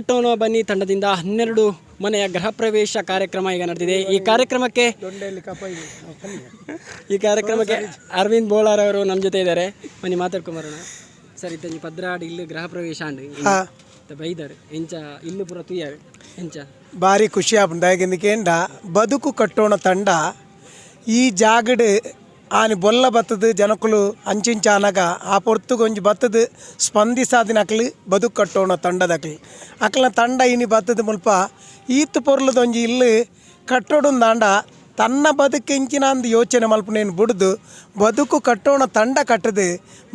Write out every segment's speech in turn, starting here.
ಕಟ್ಟೋಣ ಬನ್ನಿ ತಂಡದಿಂದ 12 ಮನೆಯ ಗೃಹ ಪ್ರವೇಶ ಕಾರ್ಯಕ್ರಮ ಈಗ ನಡೆದಿದೆ. ಈ ಕಾರ್ಯಕ್ರಮಕ್ಕೆ ಅರವಿಂದ್ ಬೋಳಾರ್ ಅವರು ನಮ್ಮ ಜೊತೆ ಇದ್ದಾರೆ. ಬನ್ನಿ, ಮಾತಾಡ್ಕೊಂಬರೋಣ. ಸರ್, ಇತ್ತ 12 ಇಲ್ಲ್ ಗೃಹ ಪ್ರವೇಶ ಅಂಡ್ ಬೈದಾರ್ ಎಂಚ? ಇಲ್ಲ್ ಪೂರ ತೂಯಾರ್ ಎಂಚ? ಭಾರಿ ಖುಷಿ ಆಪುಂಡು. ದಾಯೆಗ್ ಬದುಕು ಕಟ್ಟೋಣ ತಂಡ ಈ ಜಾಗಡ್ ಆನಿ ಬೊಲ್ಲ ಬತ್ತದು, ಜನಕುಲು ಅಂಚಿಂಚ ಆನಗ ಆ ಪೊರ್ತುಗು ಒಂಜಿ ಬತ್ತದು ಸ್ಪಂದಿಸಾದಿನ ಅಕ್ಲು ಬದುಕು ಕಟ್ಟೋಣ ತಂಡದಕ್ಲು. ಅಕ್ಲ್ನ ತಂಡ ಇನಿ ಬತ್ತದು ಮುಲ್ಪ ಈತ್ ಪೊರ್ಲುದ ಒಂಜಿ ಇಲ್ಲು ಕಟ್ಟೋಡುಂದಾಂಡ, ತನ್ನ ಬದುಕು ಎಂಚಿನ ಅಂದ್ ಯೋಚನೆ ಮಲ್ಪುನೇನು ಬುಡ್ದು ಬದುಕು ಕಟ್ಟೋಣ ತಂಡ ಕಟ್ಟದು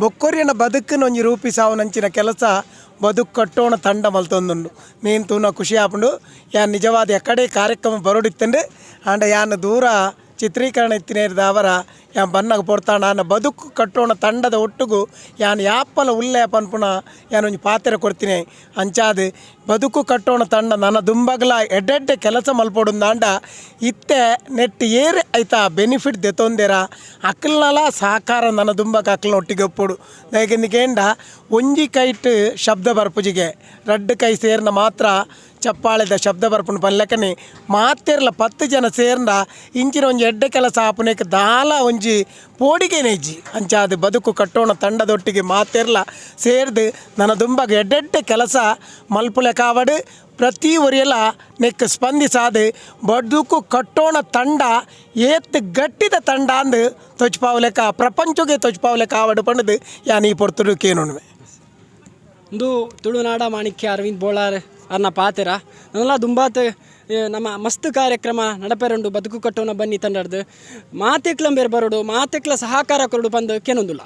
ಬೊಕ್ಕೊರಿಯನ ಬದುಕನ್ನು ಒಂಜಿ ರೂಪಿಸಾವನಂಚಿನ ಕೆಲಸ ಬದುಕು ಕಟ್ಟೋಣ ತಂಡ ಮಲ್ತೊಂದುಂಡು. ನೇನ್ ತೂನ ಖುಷಿ ಆಪುಂಡು. ಯಾನ್ ನಿಜವಾದ ಎಕ್ಕಡೆ ಕಾರ್ಯಕ್ರಮ ಬರೋಡಿತ್ತಂಡು. ಆಂಡ ಯಾನ್ ದೂರ ಚಿತ್ರೀಕರಣ ಇತ್ತಿನೇರ್ದಾವರ ಯಾನ್ ಬನ್ನಗ ಪೊರ್ತಾಂಡ. ಆಂಡ ಬದುಕು ಕಟ್ಟೋಣ ತಂಡದ ಒಟ್ಟುಗು ಯಾನ್ ಯಾಪಲ ಉಲ್ಲೆ ಪನ್ಪುನ ಯಾನ್ ಒಂಜಿ ಪಾತೆರ ಕೊರ್ತೀನಿ. ಅಂಚಾದ್ ಬದುಕು ಕಟ್ಟೋಣ ತಂಡ ನನ ದುಂಬಗ್ಲ ಎಡ್ಡೆಡ್ಡೆ ಕೆಲಸ ಮಲ್ಪೊಡುಂದಾಂಡ, ಇತ್ತೆ ನೆಟ್ ಏರ್ ಐತ ಬೆನಿಫಿಟ್ ದೆತೊಂದೆರ ಅಕ್ಲ್ನಲ ಸಹಕಾರ ನನ ದುಂಬಗ್ ಅಕ್ಲ್ನ ಒಟ್ಟಿಗೆ ಒಪ್ಪೊಡು. ದಾಯೆಗ್ ಕೇಂಡ, ಒಂಜಿ ಕೈಟ್ ಶಬ್ದ ಬರ್ಪುಜಿಗೆ, ರಡ್ಡ್ ಕೈ ಸೇರ್ನ ಮಾತ್ರ ಚಪ್ಪಾಳೆದ ಶಬ್ದ ಬರ್ಪುಂಡು ಪನ್ಲೆಕ್ಕನೆ, ಮಾತೆರ್ಲ 10 ಜನ ಸೇರ್ಂಡ ಇಂಚಿನ ಒಂಜಿ ಎಡ್ಡೆ ಕೆಲಸ ಆಪುನೆಕ್ ದಾಲ ಒಂಜಿ ಪೋಡಿಗೆನೆ ಇಜ್ಜಿ. ಅಂಚಾದ್ ಬದುಕು ಕಟ್ಟೋಣ ತಂಡದೊಟ್ಟಿಗೆ ಮಾತೆರ್ಲ ಸೇರ್ದು ನನ ದುಂಬಗ್ ಎಡ್ಡೆಡ್ಡೆ ಕೆಲಸ ಮಲ್ಪುಲೆಕಾವಡ್. ಪ್ರತಿ ಒರಿಯಲ ನೆಕ್ ಸ್ಪಂದಿಸಾದ್ ಬದುಕು ಕಟ್ಟೋಣ ತಂಡ ಏತ್ ಗಟ್ಟಿದ ತಂಡ ಅಂದ್ ತೊಚ್ಪಾವ್ಲೆಕ, ಪ್ರಪಂಚಗೆ ತೊಚ್ಪಾವ್ಲೆಕ ಆವಡ್ ಪಂಡುದು ಯಾನ್ ಈ ಪೊರ್ತುಡು ಕೇನೊನುವೆ. ಇಂದು ತುಳುನಾಡ ಮಾಣಿಕ್ಯ ಅರವಿಂದ್ ಬೋಳಾರ್ ಅರ್ನ ಪಾತೆರ. ನಲ್ಲ ದುಂಬಾತ್ ನಮ್ಮ ಮಸ್ತ್ ಕಾರ್ಯಕ್ರಮ ನಡಪೆರುಂಡು. ಬದುಕು ಕಟ್ಟೋಣ ಬನ್ನಿ ತಂಡರ್ದು ಮಾತೆಕ್ಲ ಬೇರೆ ಬರೋಡು, ಮಾತೆಕ್ಲ ಸಹಕಾರ ಕೊರಡು ಪಂದ್ ಕೆನೊಂದುಲ್ಲ.